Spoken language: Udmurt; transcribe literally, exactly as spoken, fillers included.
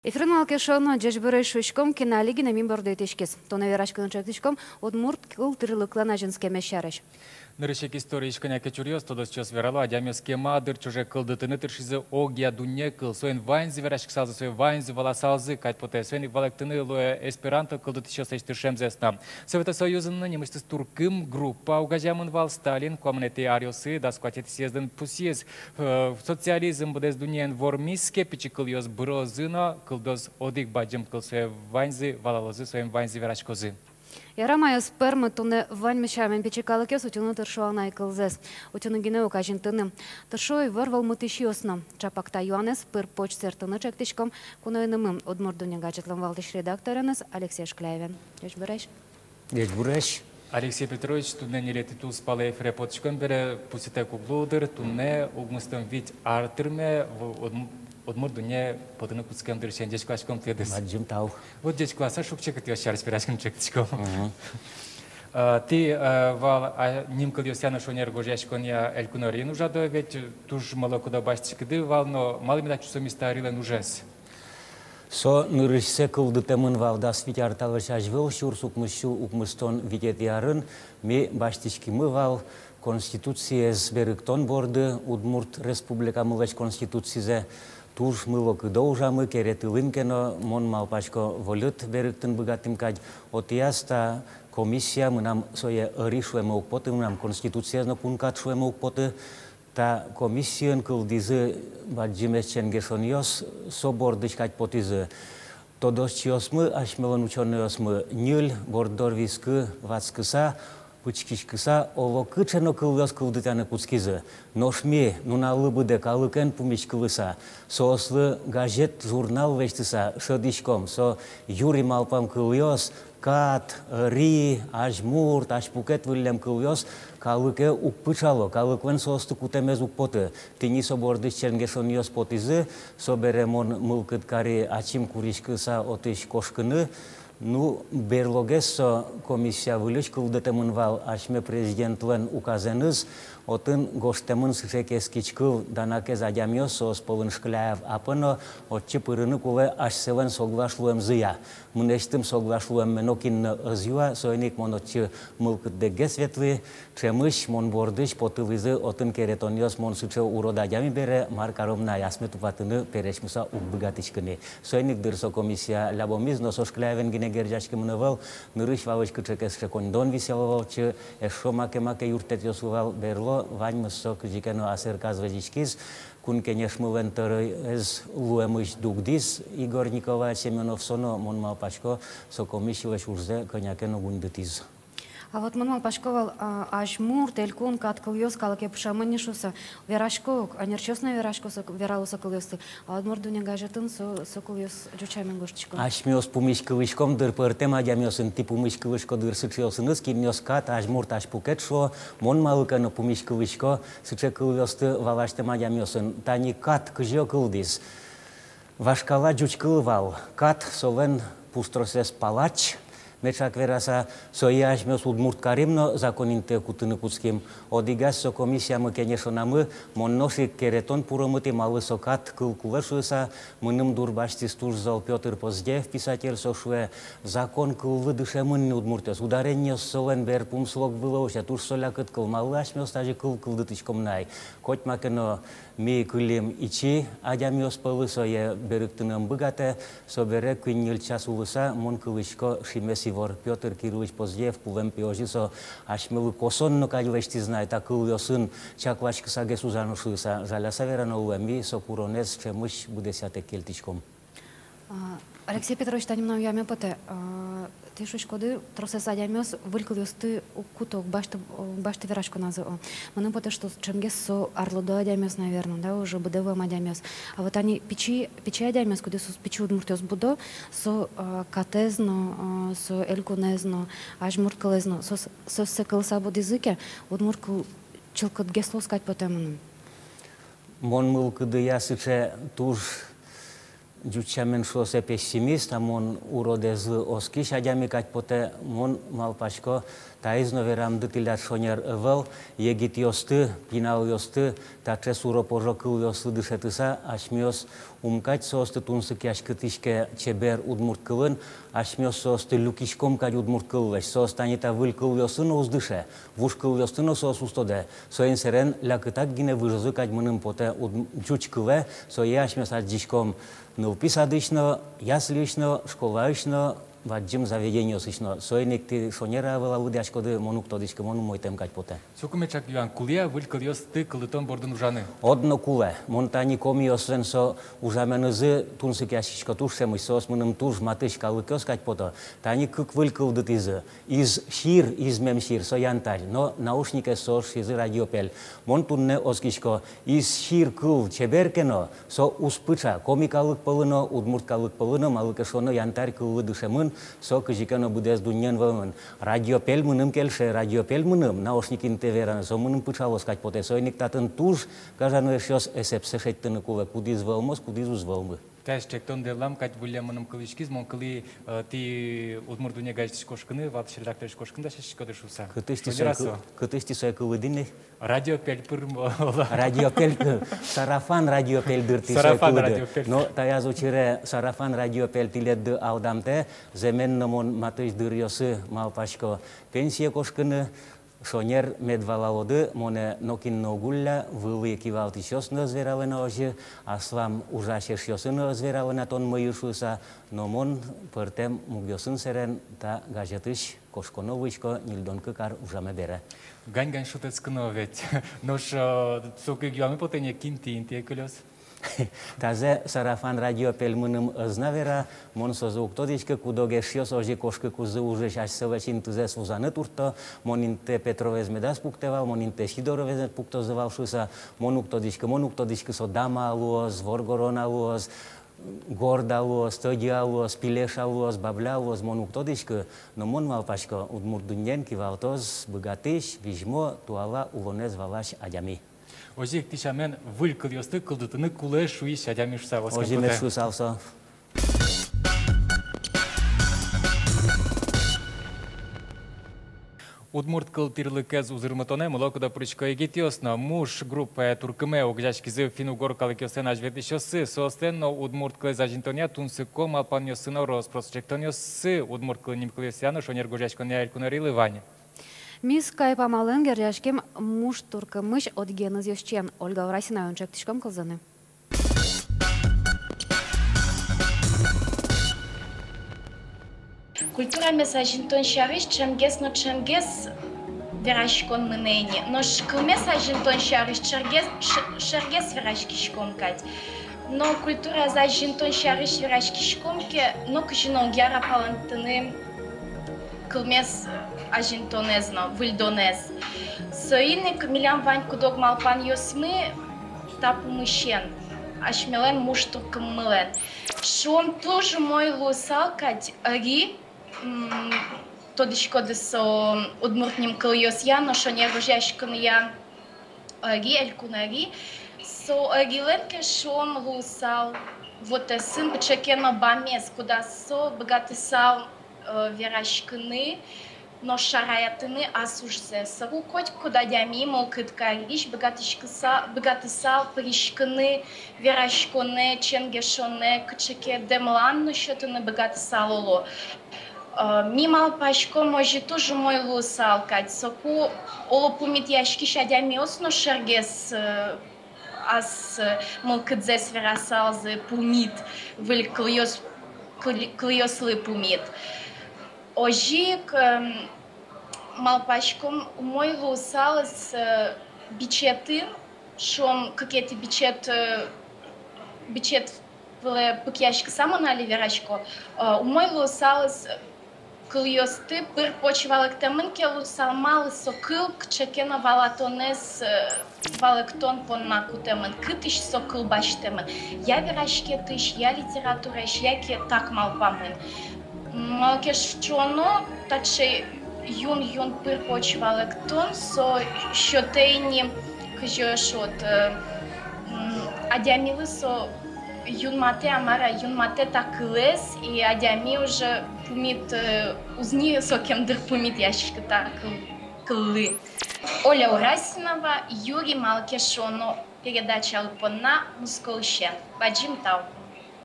Эфирын «Малы ке шуоно». Ӟечбуресь шуиськом, кин али гинэ ми борды итӥськиз. Туннэ вераськыны чектӥськом удмурт кыл тӥрлыклэн азинскемез сярысь. Нырысь ик историысь кӧня ке чуръёс. Тодосчиос верало, адямиос кема дыр ӵоже кылдытыны тыршизы огъя дунне кыл. Соин ваньзы вераськысалзы, соин ваньзы валасалзы кадь потэ. Соин ик валэктыны луэ эсперанто кылдытӥсьёслэсь тыршемзэс но. Совето Союзын нимысьтыз туркым группа огазеямын вал. Сталин куамынэтӥ аръёсы дас куатетӥ съездын пусйиз: э, социализм быдэс дуннеен вормиз ке, пичи кылъёс бырозы но, кылдоз одӥг бадӟым кыл, сое ваньзы валалозы, соин ваньзы вераськозы. Яра, маёс, пӧрмы туннэ ваньмыз сямен пичи калыкъёс утьыны тыршо анай кылзэс. Утьыны гинэ уг, азинтыны тыршо ивор вӧлмытӥсьёс но. Чапак та юанэз пыр-поч сэртыны чектӥськом куноенымы, «Удмурт дунне» газетлэн валтӥсь редактореныз Алексей Шкляевен. Ӟечбуресь. Ӟечбуресь. Алексей Петрович, туннэ ньылетӥ тулыспалэ эфире потӥськом бере, пусйытэк уг луы дыр, туннэ укмыстон вить ар тырме в-, удм-, «Удмурт дунне» потыны кутскем дырысен. Ӟечкыласьком тӥледыз. Бадӟым тау. Вот ӟечкыласа, шуг-секытъёс сярысь вераськыны чектӥськом. Мгм. А, тӥ, а, вал, а, нимкылъёсъя но шонер гожъяськонъя Элькун ӧрын ужады ведь, туж мылокыдо басьтӥськиды вал но. Малы меда чусомиз та ӧрилэн ужез? Со нырысьсэ кылдытэмын вал дас вить ар талэсь азьвыл, сюрс укмыссю укмыстон витетӥ арын. Ми басьтӥськимы вал Конституциез берыктон борды, Удмурт Республикамылэсь Конституцизэ. Туж мылокыдо ужамы, керетылӥм ке но, мон малпасько, вольыт берыктыны быгатӥм кадь. Отӥяз та комиссия, мынам сое ӧри шуэме уг поты, мынам Конституциез но кункат шуэме уг поты. Та комиссиын кылдӥзы бадӟымесь ченгешонъёс, со бордысь кадь потӥзы. Тодосчиосмы, асьмелэн учёнойёсмы ньыль, борддор вискы ватскыса, пычкиськыса, оло кыӵе но кылъёс кылдытыны кутскизы. Нош ми нуналлы быдэ калыкен пумиськылыса, соослы газет, журнал лэсьтыса шӧдӥськом, со юри малпам кылъёс, кат, ӧри, азьмурт, азьпукет выллем кылъёс калыке уг пыӵало, калыклэн соосты кутэмез уг поты. Тӥни со бордысь ченгешонъёс потӥзы, собере мон мылкыд кари ачим куриськыса отысь кошкыны. Ну, берлогес со комиссия выльысь кылдытэмын вал асьме президентлэн указэныз. Отын гожтэмын сыӵе кескич кыл: данакез адямиос, соос пӧлын Шкляев А П но, отчы пырыны кулэ асьсэлэн соглаш луэмзыя. Мынэсьтым соглаш луэмме нокин но ӧз юа, соин ик мон отчы мылкыдтэггес ветлӥ. Ӵемысь мон бордысь потылӥзы отын керетонъёс: мон сыӵе урод адями бере, мар каром на, асме тупатыны пересьмыса уг быгатӥськы ни. Соин ик, дыр, со комиссия лябомиз, но со Шкляевен гинэ герӟаськемын ӧвӧл. Нырысь валысь кыӵе ке сыӵе коньдон висъяло вал отчы, эшшо маке-маке юрттэтъёс вал, берло ваньмыз со кызьы ке но асэрказ вазиськиз. Кун Кенешмылэн тӧроез луэмысь дугдӥз Игорь Николаевич Семёнов, со но, мон малпасько, со комиссилэсь ужзэ кӧня ке но гуньдытӥз. А вот мон малпасько вал, а, азьмурт, элькун, кат кылъёс калыке пыӵамын ни шуыса, верасько ук, ӧнерчиос но верасько со, верало со кылъёсты. А «Удмурт дунне» газетын со, со кылъёс ӟуч сямен гожтӥсько. Асьмеос пумиськылӥськом, дыр, пӧртэм адямиосын. Тӥ пумиськылӥськоды, дыр, сыӵеосыныз, кинъёс кат, азьмурт, азьпукет шуо. Мон малы ке но пумиськылӥсько сыӵе кылъёсты валасьтэм адямиосын. Тани кат кызьы кылдӥз? Вашкала ӟуч кыл вал кат, солэн пуштросэз палач, меӵак вераса. Сое асьмеос удмурт карим но закон интые кутыны кутским. Одӥгаз со комиссиямы, кенешонамы мон нош ик керетон пуромытӥ, малы со кат кыл кулэ шуыса. Мыным дурбасьтӥз туж зол Пётр Поздеев, писатель. Со шуэ: закон кыллы дышемын ни удмуртъёс, ударениос солэн берпум слог вылэ усьтэ, туж со лякыт кыл. Малы асьмеос тазьы кыл кылдытӥськом на ай? Котьма ке но ми кылим ичи адямиос пӧлы, сое берыктыны ӧм быгатэ. Собере куинь-ньыль час улыса мон кылӥсько шимес ивор: Пётр Кириллыч Поздеев кулэм пе озьы со асьмелы косон но кадь лэсьтӥз на ай, та кылъёсын чакласькысагес ужано шуыса. Жаляса верано луэ, ми со куронэз ӵемысь быдэсъятэк кельтӥськом. А, Алексей Петрович, тани мынам юаме потэ. А, тӥ шуиськоды, тросэз адямиос выль кылъёсты уг куто, уг басьто, уг басьто вераськоназы, о. Мыным потэ, что ӵемгес со арлыдо адямиос, наверно, да, уже быдэ вуэм адямиос. А вот ани пичи, пичи адямиос, кудӥз соос пичи удмуртъёс будо, со, а, катэз но, а, со элькунэз но, азьмурт кылэз но, соос, соос сое кылыса будӥзы ке, удмурт кыл чылкытгес луоз кадь потэ мыным. Мон мылкыдыя сыӵе туж ӟуч сямен шуо сое пессимист, а мон уродэзлы оскись адями кадь потэ. Мон малпасько, таиз но верамды тӥляд шонер ӧвӧл. Егитъёсты, пиналъёсты таӵе суро-пожо кылъёслы дышетыса, асьмеос ум кадь соосты тунсыкъяськытӥське чебер удмурт кылын, асьмеос соосты люкиськом кадь удмурт кыллэсь. Соос тани та выль кылъёслы но уз дыше, вуж кылъёсты но соос уз тодэ. Соин сэрен лякытак гинэ выжозы кадь мыным потэ уд-, ӟуч кылэ. Сое асьмеос адӟиськом нылпи садысь но, яслиысь но, школаысь но, бадӟым заведениосысь но. Соин ик тӥ шонер-а, ӧвӧл-а лыдъяськоды, мон уг тодӥськы, мон умойтэм кадь потэ. Соку меӵак юан: кулэ-а выль кылъёсты кылдытон бордын ужаны? Одно кулэ. Мон тани комиослэн со ужаменызы тунсыкъяськисько туж ӵемысь, соос мыным туж матысь калыкъёс кадь пото. Тани кык выль кылдытӥзы: из сир, измем сир, со янтарь, но наушникез соос шуизы радиопель. Мон туннэ оскисько, из сир кыл чебер ке но, со уз пыӵа коми калык пӧлы но, удмурт калык пӧлы но, малы ке шуоно янтарь кыллы дышемын со кызьы ке но быдэс дуннеын вӧлмын. Радиопель мыным кельше, радиопель мыным, наушник интые вераны, со мыным пыӵалоз кадь потэ. Соин ик татын туж, гажано эшъёс, эсэпсэ шедьтыны кулэ, кудӥз вӧлмоз, кудӥз уз вӧлмы. Таяз ӵектон дырлам кадь выллем мыным кылӥськиз. Мон кылӥ, э, тӥ «Удмурт дунне» газетысь кошкыны, валтӥсь редакторысь кошкыны дасяськоды шуыса. Кытысь тӥ сое кы-, кытысь тӥ сое кылӥды ни? Радиопель пыр мо-, ола. Радиопель, э, сарафан радиопель дыр тӥ сое кылӥды. Сарафан радиопель. Но таяз учыре сарафан радиопель тӥледды алдамтэ. Зэмен но мон матысь дыръёсы малпасько пенсие кошкыны. Шонер мед валалоды, монэ нокин но уг улля, вылӥ кивалтӥсьёс но ӧз вералэ на озьы, аслам ужась эшъёсы но ӧз вералэ на тон мӧйы шуыса, но мон пӧртэм мугъёсын сэрен та газетысь кошконо луисько ньыльдон кык ар ужаме бере. Гань-гань шутэтскыно ведь. Нош, э, соку ик юаме потэ ни, кин тӥ интые кылёз? Тазэ сарафан радиопель мыным ӧз на вера, мон созэ уг тодӥськы. Куд-ог эшъёс озьы кошкыкузы ужысь асьсэлэсь интызэс вузаны туртто. Мон интые Петровез медаз пуктэ вал, мон интые Сидоровез мед пуктозы вал шуыса. Мон уг тодӥськы, мон уг тодӥськы, со дама-а луоз, воргорон-а луоз, горд-а луоз, тӧдьы-а луоз, пилеш-а луоз, бабля-а луоз, мон уг тодӥськы. Но мон малпасько, «Удмурт дуннеен» кивалтоз быгатӥсь, визьмо, туала улонэз валась адями. Озьы ик тӥ сямен выль кылъёсты кылдытыны кулэ шуись адями шуыса. Озьы мед шуысал со. Удмурт кыл тӥрлыкез узырмытонэ мыло-кыдо пырисько егитъёс но. «Муш» группая туркыме огазеяськизы финн-угор калыкъёслэн азьветлӥсьёссы. Соослэн но удмурт кылэз азинтонъя тунсыко малпанъёссы но, рос-прос ӵектонъёссы удмурт кылын нимкылъёсъя но шонер гожъяськонъя элькун ӧрилы вань. Ми скайп амалэн герӟаським «Муш» туркымысь одӥгеныз ёзчиен. Ольга Врасинаен ӵектӥськом кылзыны. Культурамес азинтон сярысь ӵемгес но ӵемгес вераськон мынэ ини. Нош кылмес азинтон сярысь шергес, ш-, шергес вераськиськом кадь. Но культураез азинтон сярысь вераськиськом ке, но кызьы но уг яра палэнтыны кылмес азинтонэз но, выльдонэз. Соин ик милям вань куд-ог малпанъёсмы та пумысен, асьмелэн муш туркыммылэн. Шуом, туж умой луысал кадь ӧри, м, тодӥськоды, со удмурт нимкылъёсъя но шонер гожъяськонъя ӧри, элькун ӧри. Со ӧрилэн ке, шуом, луысал вотэсын кыӵе ке но бамез, кудаз со быгатысал, э, вераськыны но шараятыны ас ужзэ. Соку котькуд адями, мылкыд карись, быгатӥськыса-, быгатысал пыриськыны вераськонэ, ченгешонэ, кыӵе ке дэмлан но сётыны быгатысал, оло. Э, ми малпаськом, озьы туж умой луысал кадь. Соку, оло, пумитъяськись адямиос но шергес, э, ас, э, мылкыдзэс верасалзы пумит, выль кылъёс-, кыль-, кылъёслы пумит. Озьы ик, эм, малпаськом, умой луысалыз, э, бичетын, шуом, кыкетӥ бичет, э, бичет вылэ пыкъяськыса мон али верасько, э, умой луысалыз, э, кылъёсты пыр-поч валэктэмын ке луысал, малы со кыл кыӵе ке но валатонэз, э, валэктон понна кутэмын, кытысь со кыл басьтэмын, я вераськетысь, я литератураысь, яке так малпамын. Малы ке шуоно, таӵе юн-юн пыр-поч валэктон, со сётэ ини, кызьы шуод, э, м, адямилы со Юнматэ, а мар-а, юнматэ та кылэз, и адями уже пумит, э, уз ни сокем дыр пумит яськы та кыл-, кыллы. Оля Урасинова, «Юри, малы ке шуоно» передачалы понна Мускоысен. Бадӟым тау.